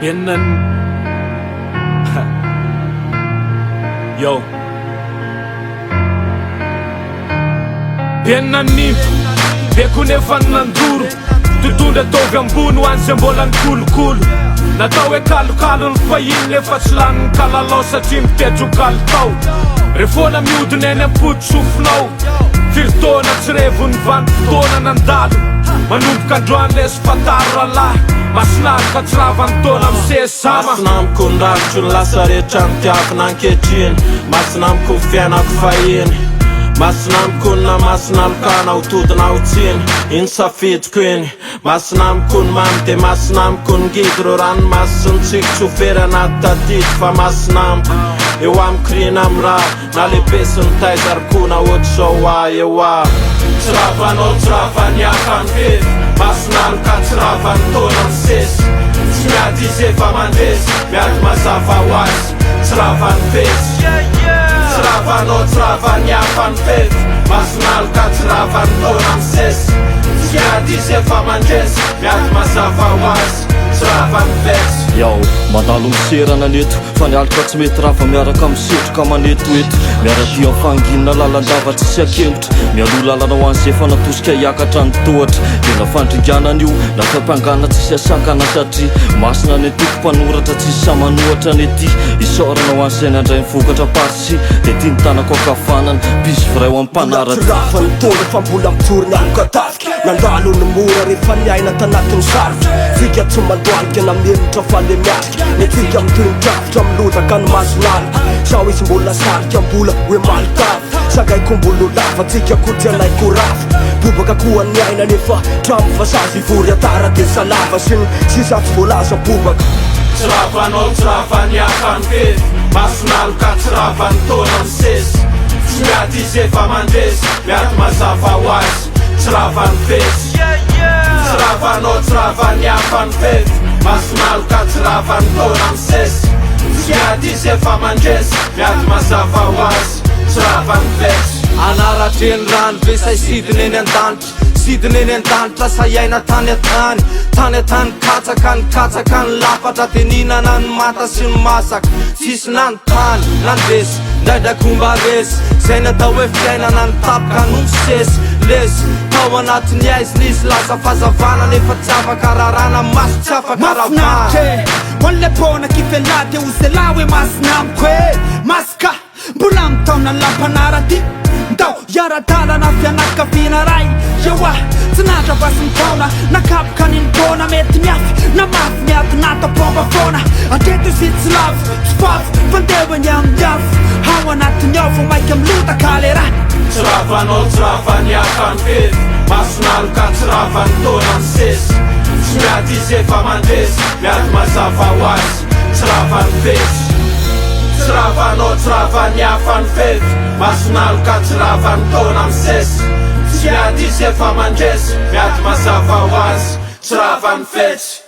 Enina ny Yo Enina ny Be koa nefa ny nandoro Totondra ataovy ambony ho an'izay mbola nikolokolo Natao hoe kalokalo ny fahiny nefa tsy lanin'ny kalalao satria mitetra ho kalitao Re foana mihodina eny am-potosofinao Firy taona tsy revon'ny vanim-potoana nandalo Manomboka androany lesy fantaro rahalahy Masin'aloka tsy rava ny taona misesy sama. Masina amiko ny rafitro ny lasa rehetra notiavina ankehitriny Masina amiko ny fiainako fahiny Masina amiko ny namasina alokana ho tody na ho tsiny Iny safidiko iny Masina amiko ny mamy dia masina amiko ny ngidy Ireo ranomaso sy ny tsiky tsy ho very anaty tadidy Fa masina amiko eo amiko rina amin'ny ra Na lehibe sy nitaiza ary koa na ohatr'izao aho eo aho. Tsy ravanao tsy ravan'ny hafa ny fefy Mason'aloka tsy ravan'ny taona misesy Tsy miady izy efa mandresy Miady mazava ho azy Tsy ravan'ny fetsy Tsy ravanao tsy ravan'ny hafa ny fefy Mason'aloka tsy ravan'ny taona misesy Tsy miady izy efa mandresy Miady mazava ho azy Tsy ravan'ny fetsy. Yao, mandalo miserana ny eto Fa ny aloka tsy mety rava miaraka amin'ny setroka manetoeto Miara-dia amin'ny fahanginana lalandava tsisy akemotra Mialoha lalana ho an'izay efa natosika hiakatra ny tohatra Tena fandringanana io na fiampangana tsisy asakana Satria masina ny antoko mpanoratra tsisy sahy manohatra ny ety Isaorana ho an'izay nandray ny vokatra parsi Dia ity ny tanako ankavanana, bizz vrai ho an'ny Mbola tsy mpanara-dia. rava ny taona fa mbola mijoro ny aloka tafika. Nandalo ny mora rehefa niaina tanatin'ny sarotra Tsika tsy mandohalika na mihemotra fa le miatrika Ny antsika mitohy ny drafitra milozaka ny mason'aloka Sao izy mbola sarika mbola hoe malotava Sakaiko mbola ho lava tsika koa tsy hanaiky ho rava Bobaka koa ny aina nefa tramo fa sazy hivory antara dia salava Sy ny sisa tsy voalaza bobaka. Tsy ravanao tsy ravan'ny hafa ny fefy Mason'aloka tsy ravan'ny taona misesy Tsy miady izy efa mandresy Miady mazava ho azy Tsy ravan'ny fetsy Tsy ravanao tsy ravan'ny hafa ny fefy Mason'aloka tsy ravan'ny taona misesy Tsy miady izy efa mandresy Miady mazava ho azy Tsy ravan'ny fetsy. Anara-dreny rano ve say sidina eny an-danitra Sidina eny an-danitra say aina tany an-tany Tany an-tany katsaka ny katsaka ny lafatra Dia nihinana ny manta sy ny masaka Tsisy nanontany, nandresy Ndraindray koa mba resy Zay ny atao hoe fiainana ny tapaka no misesy Lesy tao anatin'ny aizina izy lasa fazavana Nefa tsy afaka rarana maso tsy afaka ravana. Mafinaritra e! Ho an'ilay pona kifela dia ho zela hoe masina amiko e! Masika! Mbola mitaona ny lampanaradia Ndao hiara-dalana fianakaviana ray Ewa! Tsy nandrava sy nitaona Nakapoka ny nitaona Mety miafy na mafy ny ady natao bomba foana Hatreto izy tsy lavo, tsy favo Fa ndeha eny amin'ny avo Ao anatiny ao vao maika milotaka le raha. Tsy ravanao tsy ravan'ny hafa ny fefy Mason'aloka tsy ravan'ny taona misesy Tsy miady izy efa mandresy Miady mazava ho azy Tsy ravan'ny fefy Tsy ravanao tsy ravan'ny hafa ny fefy Mason'aloka tsy ravan'ny taona misesy Tsy miady izy efa mandresy Miady mazava ho azy Tsy ravan'ny fetsy.